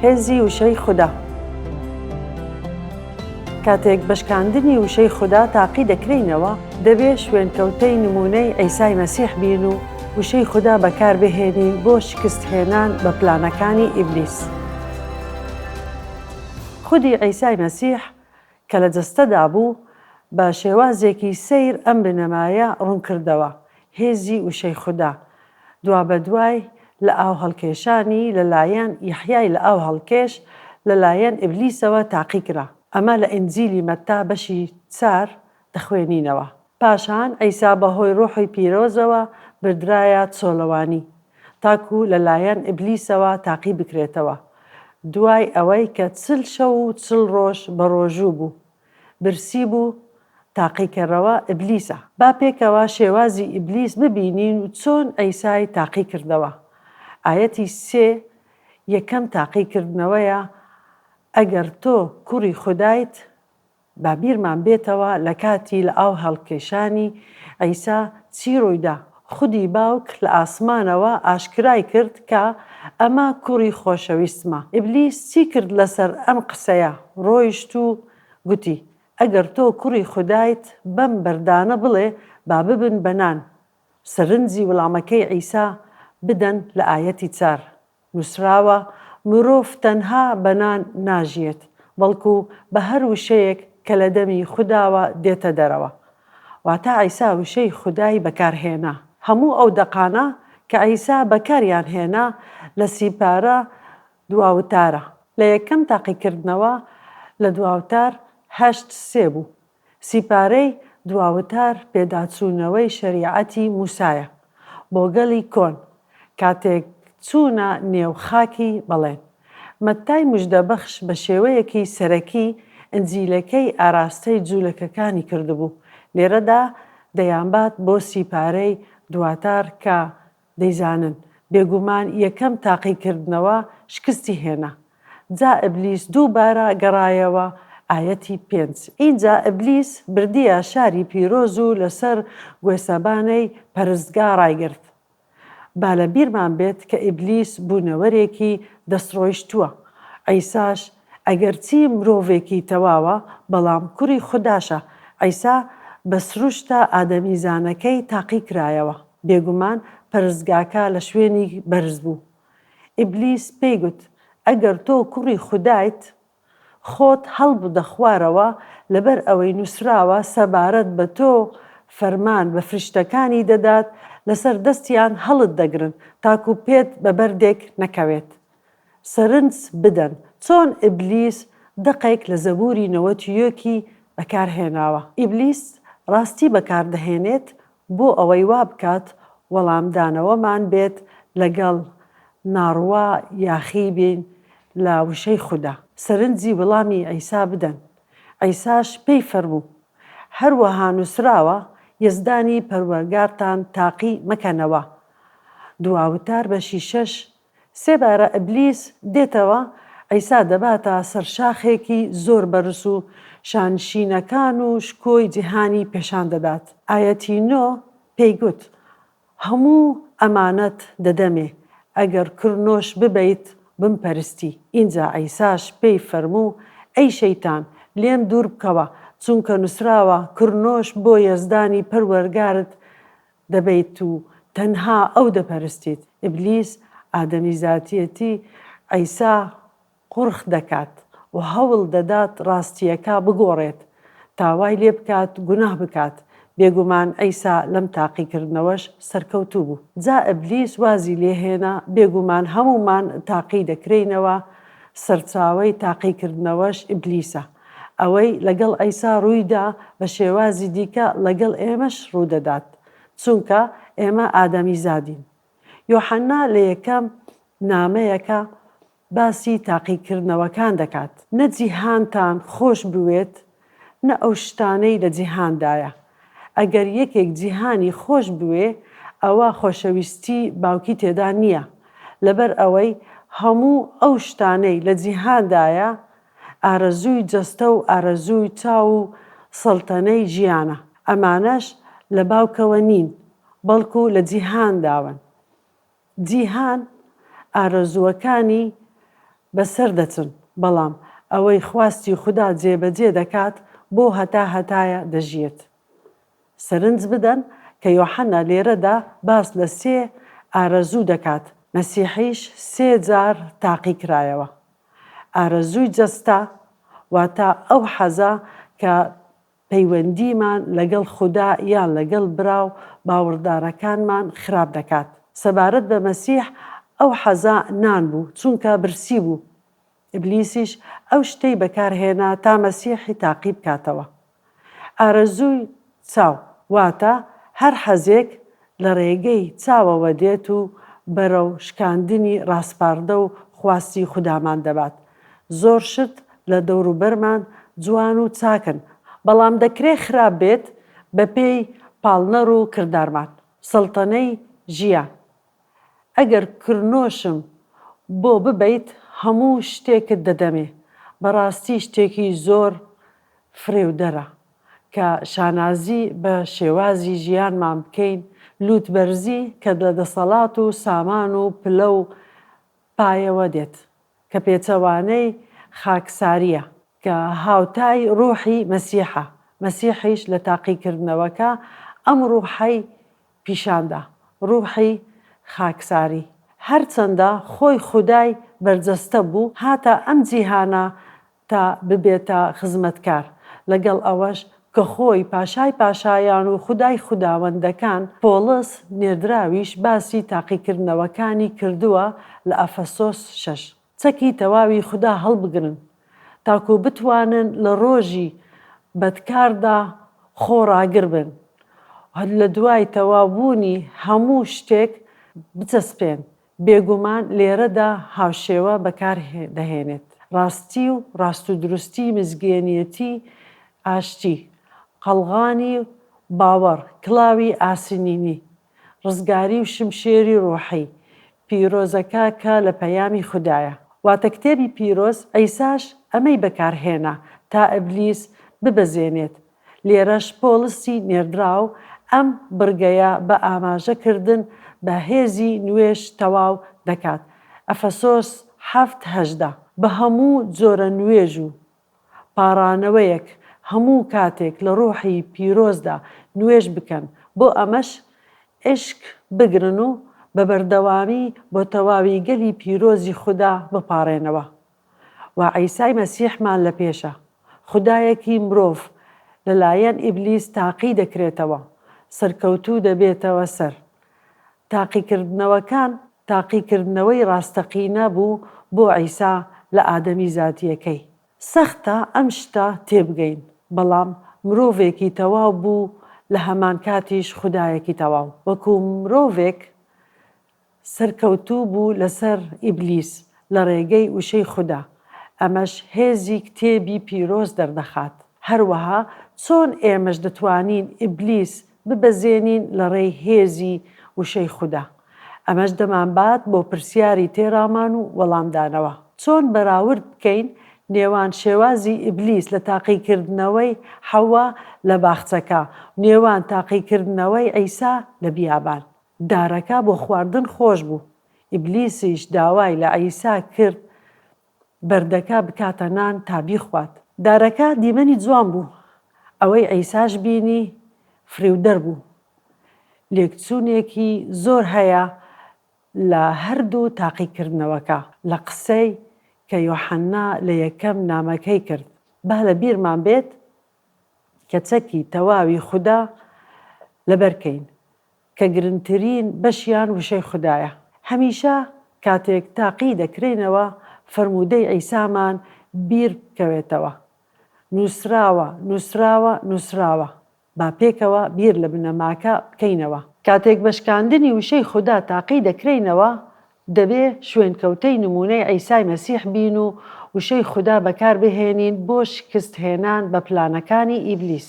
هێزی وشەی خودا. کاتێک بە شکاندنی وشەی خودا تاقی دەکرێینەوە، دەبێ شوێنکەوتەی نموونەی عیسای مەسیح بین و وشەی خودا بەکاربهێنین بۆ شکستهێنان بە پلانەکانی ئیبلیس. خودی عیسای مەسیح کە لە جەستەدا بوو، بە شێوازێکی سەیر ئەم بنەمایە ڕوونکردەوە، هێزی وشەی خودا، دوابەدوای لەئاوهەڵکێشانی لەلایەن یەحیای لەئاوهەڵکێش لەلایەن ئیبلیسەوە تاقیکرا. ئەمە لە ئینجیلی مەتا بەشی چار دەخوێنینەوە. پاشان عیسا بەهۆی ڕۆحی پیرۆزەوە بردرایە چۆلەوانی، تاکو لەلایەن ئیبلیسەوە تاقی بکرێتەوە. دوای ئەوەی کە چل شەو و چل ڕۆژ بەڕۆژوو بوو، برسی بوو، تاقیکەرەوە ئیبلیسە. با پێکەوە شێوازی ئیبلیس ببینین و چۆن عیسای تاقی کردەوە. ئایەتی سێ یەکەم تاقیکردنەوەیە، ئەگەر تۆ کوڕی خودایت، با بیرمان بێتەوە لە کاتی لە ئاو هەڵکێشانی عیسا چی ڕوویدا، خودی باوک لە ئاسمانەوە ئاشکرای کرد کە ئەمە کوڕی خۆشەویستمە. ئیبلیس چی کرد لەسەر ئەم قسەیە؟ ڕۆیشت و گوتی، ئەگەر تۆ کوڕی خودایت بەم بەردانە بڵێ با ببن بە نان. سەرنجی وڵامەکەی عیسا بدەن لە ئایەتی چار. نووسراوە، مرۆڤ تەنها بە نان ناژیێت، بەڵکو بە هەر وشەیەک کە لە دەمی خوداوە دێتە دەرەوە. واتە عیسا وشەی خودای بەکارهێنا. هەموو ئەو دەقانە کە عیسا بەکاریان هێنا لە سیپارە دواوتارە. لە یەکەم تاقیکردنەوە لە دواوتار هەشت سێ بوو. سیپارەی دواوتار پێداچوونەوەی شەریعەتی موسایە بۆ گەلی کۆن کاتێک چوونە نێو خاکی بەڵێن. مەتای مژدەبەخش بە شێوەیەکی سەرەکی ئنجیلەکەی ئاراستەی جوولەکەکانی کردبوو، لێرەدا دەیانبات بۆ سیپارەی دواتار کە دەیزانن. بێگومان یەکەم تاقیکردنەوە شکستی هێنا. جا ئبلیس دووبارە گەڕایەوە، ئایەتی پێنج. ئینجا ئبلیس بردیە شاری پیرۆز و لەسەر گوێسەبانەی پەرستگا ڕایگرت. با لە بیرمان بێت کە ئیبلیس بوونەوەرێکی دەستڕۆیشتووە. عیساش ئەگەرچی مرۆڤێکی تەواوە، بەڵام کوڕی خوداشە. عیسا بە سروشتە ئادەمیزانەکەی تاقی کرایەوە. بێگومان پەرستگاکە لە شوێنی بەرز بوو. ئیبلیس پێی گوت، ئەگەر تۆ کوڕی خودایت، خۆت هەڵبدە خوارەوە، لەبەر ئەوەی نووسراوە سەبارەت بە تۆ فەرمان بە فریشتەکانی دەدات، لەسەر دەستیان هەڵت دەگرن، تاکو پێت بە بەردێک نەکەوێت. سەرنج بدەن چۆن ئیبلیس دەقێک لە زەبووری نەوەتویەکی بەکارهێناوە. ئیبلیس ڕاستی بەکاردەهێنێت بۆ ئەوەی وا بکات وەڵامدانەوەمان بێت لەگەڵ ناڕوا یاخی بین لە وشەی خودا. سەرنجی وڵامی عیسا بدەن. عیساش پێی فەرموو، هەروەها نووسراوە، یەزدانی پەروەرگارتان تاقی مەکەنەوە. دوا وتار بەشی شەش سێبارە ئیبلیس دێتەوە عیسا دەباتە سەر شاخێکی زۆر بەرز و شانشینەکان و شکۆی جیهانی پێشان دەدات. ئایەتی نۆ پێی گوت، هەموو ئەمانەت دەدەمێ ئەگەر کڕنۆش ببەیت بمپەرستی. ئینجا عیساش پێی فەرموو، ئەی شەیتان، لێم دوور بکەوە، چونکە نووسراوە، کڕنۆش بۆ یەزدانی پەروەرگارت دەبیت و تەنها ئەو دەپەرستیت. ئیبلیس ئادەمیزاتیەتی عیسا قۆرخ دەکات و هەوڵ دەدات ڕاستییەکە بگۆڕێت تا وای لێ بکات گوناه بکات، بێگومان عیسا لەم تاقیکردنەوەش سەرکەوتوو بوو. جا ئیبلیس وازی لێ هێنا، بێگومان هەموومان تاقی دەکرێینەوە، سەرچاوەی تاقیکردنەوەش ئیبلیسە. ئەوەی لەگەڵ عیسا ڕوویدا بە شێوازی دیکە ڵەگەڵ ئێمەش ڕوودەدات، چونکە ئێمە ئادەمیزادین. یۆحەنا لە یەکەم نامەیەکە باسی تاقیکردنەوەکان دەکات. نە جیهانتان خۆش بوێت، نە ئەو شتانەی لە جیهاندایە. ئەگەر یەکێک جیهانی خۆش بوێ، ئەوا خۆشەویستی باوکی تێدا نییە. لەبەر ئەوەی هەموو ئەو شتانەی لە جیهاندایە، ئارەزووی جەستە و ئارەزووی چاو و سەڵتەنەی ژیانە. ئەمانەش لە باوکەوە نین، بەڵکو لە جیهانداوەن. جیهان ئارەزووەکانی. بەسەر دەچن، بەڵام ئەوەی خواستی خودا جێبەجێ دەکات بۆ هەتاهەتایە دەژیێت. سەرنج بدەن کە یۆحەنا لێرەدا باس لە سێ ئارەزوو دەکات، مەسیحیش سێ جار تاقی کرایەوە. ئارەزووی جەستە، واتە ئەو حەزە کە پەیوەندیمان لەگەڵ خودا یان لەگەڵ برا و باوەڕدارەکانمان خراپ دەکات. سەبارەت بە مەسیح، ئەو حەزە نان بوو، چونکە برسی بوو. ئیبلیسیش ئەو شتەی بەکارهێنا تا مەسیحی تاقی بکاتەوە. ئارەزووی چاو، واتە هەر حەزێک لە ڕێگەی چاوەوە دێت و بەرەو شکاندنی ڕاسپاردە و خواستی خودامان دەبات. زۆر شت لە دەوروبەرمان جوان و چاکن، بەڵام دەکرێ خراپ بێت بەپێی پاڵنەر و کردارمان. سەڵتەنەی ژیان، ئەگەر کرنۆشم بۆ ببەیت هەموو شتێکت دەدەمێ. بەڕاستی شتێکی زۆر فریودەرە کە شانازی بە شێوازی ژیانمان بکەین، لووتبەرزی کە لە دەسەڵات و سامان و پلە و پایەوە دێت، کە پێچەوانەی خاکسارییە، کە هاوتای ڕووحی مەسیحە، مەسیحیش لە تاقیکردنەوەکە ئەم ڕووحەی پیشاندا، ڕووحی خاکساری. هەرچەندە خۆی خودای بەرجەستە بوو، هاتە ئەم جیهانە تا ببێتە خزمەتکار، لەگەڵ ئەوەش کە خۆی پاشای پاشایان و خودای خوداوەندەکان، پۆڵس نێردراویش باسی تاقیکردنەوەکانی کردووە لە ئەفەسۆس شەش. چەکی تەواوی خودا هەڵبگرن، تاکو بتوانن لە ڕۆژی بەدکاردا خۆ ڕاگر بن و لە دوای تەواوبوونی هەموو شتێک بچەسپێن، بێگومان لێرەدا هاوشێوە بەکار دەهێنێت. ڕاستی و ڕاستودروستی مزگێنیەتی ئاشتی، قەڵغانی باوەڕ، کڵاوی ئاسنینی ڕزگاری و شمشێری ڕۆحی پیرۆزەکە کە لە پەیامی خودایە. واتە کتێبی پیرۆز، عیساش ئەمەی بەکار هێنا تا ئیبلیس ببەزێنێت، لێرەش پۆڵسی نێردراو ئەم بڕگەیە بە ئاماژە کردن بە هێزی نوێژ تەواو دەکات، ئەفەسۆس حەفت 18. بە هەموو جۆرە نوێژ و پاڕانەوەیەک هەموو کاتێک لە ڕۆحی پیرۆزدا نوێژ بکەن، بۆ ئەمەش ئیشک بگرن و بە بەردەوامی بۆ تەواوی گەلی پیرۆزی خودا بپاڕێنەوە. و عیسای مەسیحمان لە پێشە، خودایەکی مرۆڤ لەلایەن ئیبلیس تاقی دەکرێتەوە، سەرکەوتوو دەبێتەوە سەر تاقیکردنەوەکان، تاقیکردنەوەی ڕاستەقینە بوو بۆ عیسا لە ئادەمیزادییەکەی. سەختە ئەم شتە تێبگەین، بەڵام مرۆڤێکی تەواو بوو لە هەمانکاتیش خودایەکی تەواو. وەکو مرۆڤێک سەرکەوتوو بوو لەسەر ئیبلیس لە ڕێگەی وشەی خودا، ئەمەش هێزی کتێبی پیرۆز دەردەخات. هەروەها چۆن ئێمەش دەتوانین ئیبلیس ببەزێنین لە ڕێی هێزی وشەی خودا؟ ئەمەش دەمانبات بۆ پرسیاری تێڕامان و وەڵامدانەوە. چۆن بەراورد بکەین نێوان شێوازی ئیبلیس لە تاقیکردنەوەی حەوا لە باخچەکە و نێوان تاقیکردنەوەی عیسا لە بیابان؟ دارەکە بۆ خواردن خۆش بوو، ئیبلیسیش داوای لە عیسا کرد بەردەکە بکاتە نان تا بیخوات. دارەکە دیمەنی جوان بوو، ئەوەی عیساش بینی فریودەر بوو. لێکچوونێکی زۆر هەیە لە هەردوو تاقیکردنەوەکە، لە قسەی کە یۆحەنا لە یەکەم نامەکەی کرد. با لە بیرمان بێت کە چەکی تەواوی خودا لەبەر کەین، کە گرنترین بەشیان وشەی خودایە. هەمیشە کاتێک تاقی دەکرێینەوە فەرموودەی عیسامان بیر بکەوێتەوە، نووسراوە، نووسراوە، نووسراوە. با پێکەوە بیر لە بنەماکە بکەینەوە. کاتێک بە شکاندنی وشەی خودا تاقی دەکرێینەوە، دەبێ شوێنکەوتەی نموونەی عیسای مەسیح بین و وشەی خودا بەکار بهێنین بۆ شکست هێنان بە پلانەکانی ئیبلیس.